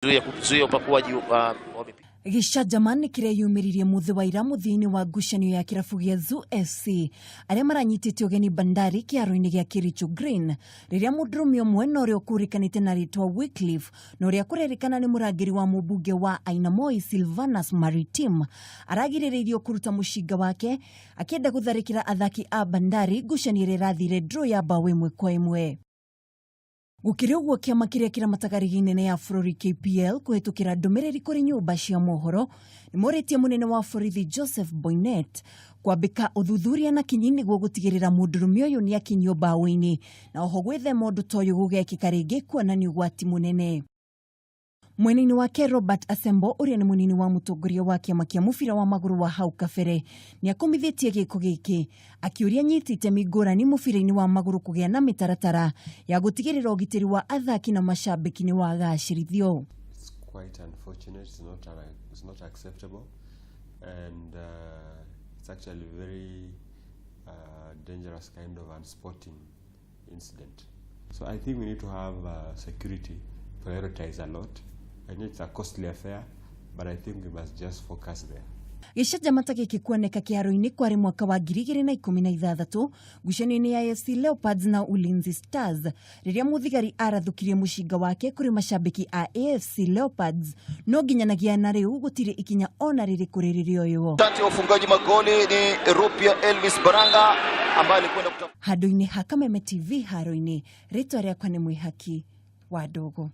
Kuzuia upakuaji wa mipira. Gĩcanjama nĩ kĩreyumĩririe mũthĩ wa ira mũthia-inĩ wa ngucanio ya kĩrabu gĩa Zoo FC arĩa maranyitĩte ũgeni Bandari kĩharo-inĩ gĩa Kericho Green rĩrĩa mũndũrũme ũmwe na ũrĩa ũkũrĩkanĩte na rĩtwa Wycliffe na ũrĩa kũrerĩkana nĩ mũrangĩri wa mũmbunge wa Ainamoi Silvanus Maritim aragirĩrĩirio kũruta mũcinga wake akĩenda gũtharĩkĩra athaki a Bandari ngucanio ĩrĩa ĩrathire draw ya mbaũ 1-1. Gũkĩrĩ ũguo, kĩama kĩrĩa kĩramataga rigi nene ya bũrũri KPL kũhĩtũkĩra ndũmĩrĩri kũrĩ nyũmba cia mohoro nĩ morĩtie mũnene wa borithi Joseph Boinnet kwambĩka ũthuthuria na kinyi nĩguo gũtigĩrĩra mũndũrũme ũyũ nĩ akinyio mbaũ-inĩ na oho gwĩthema ũndũ ta ũyũ gũgekĩka rĩngĩ kuona nĩ ũgwati mũnene. Mwena-inĩ wake, Robert Asembo ũrĩa nĩ mũnini wa mũtongoria wa kĩama kĩa mũbira wa magũrũ wa hau kabere nĩ akomithĩtie gĩko gĩkĩ akĩũria nyiti itemi ngũrani mũbira-inĩ wa magũrũ kũgĩa na mĩtaratara ya gũtigĩrĩra ũgitĩri wa athaki na macambĩki nĩ wagacĩrithio. It's quite unfortunate. It's not acceptable, and it's actually very dangerous kind of unsporting incident. So I think we need to have security prioritize a lot. I know it's a costly affair, but I think we must just focus there. Gĩcanjama ta gĩkĩ kuoneka kĩharo-inĩ kwarĩ mwaka wa 2016 ngucanio-inĩ ya AFC Leopards na Ulinzi Stars rĩrĩa mũthigari arathũkirie mũcinga wake kũrĩ macambĩki a AFC Leopards, no nginyanagia na rĩu gũtirĩ ikinya ona rĩrĩkũ rĩrĩrĩoywo. Kati ya ufungaji magoli ni Rupia Elvis Baranga ambaye alikwenda kuta Handũ-inĩ ha Kameme TV haro-inĩ, rĩtwa rĩakwa nĩ Mwĩhaki wa Ndogo.